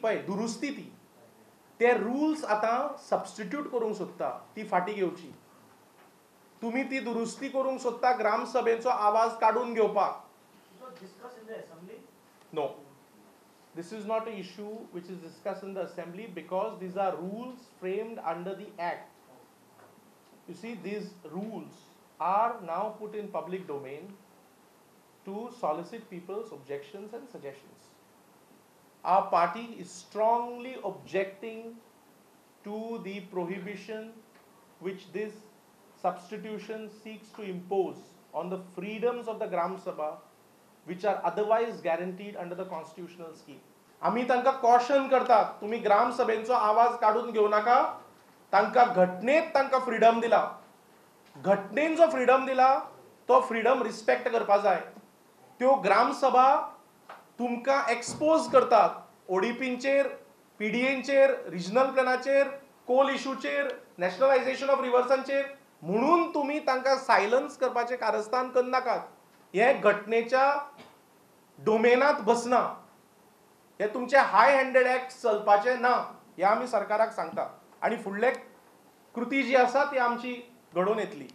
पळय दुरुस्ती ती ते रुल्स आतां सबस्टिट्यूट करूंक सोदता ती फाटीं घेवची. तुमी ती दुरुस्ती करूंक सोदता ग्रामसभेचो आवाज काडून घेवपाक. No, this is not an issue which is discussed in the assembly because these are rules framed under the act. You see, these rules are now put in public domain to solicit people's objections and suggestions. Our party is strongly objecting to the prohibition which this substitution seeks to impose on the freedoms of the Gram Sabha, which are otherwise guaranteed under the constitutional scheme. आमी तांकां caution करतात, तुमी ग्रामसभेचो आवाज काडून घेवं नाका. तांकां घटनेत तांकां फ्रिडम दिला, घटनेन जो फ्रिडम दिला तो फ्रिडम रिस्पेक्ट करपा जाय. त्यो ग्रामसभा तुमकां एक्सपोज करतात ओडीपींचेर, पीडीएंचेर, रिजनल प्लॅनाचेर, कोल इशूचेर, नॅशनलायझेशन ऑफ रिवर्सांचेर. म्हणून तुमी तांकां सायलन्स करपाचें कारस्थान करनाकात. हे घटनेच्या डोमेनात बसना, हे तुमचे हाय हँडेड एक्ट चलपाचे ना, हे आमी सरकाराक सांगता आनी फुडले कृती जी आसा ती आमची घडोवन येतली.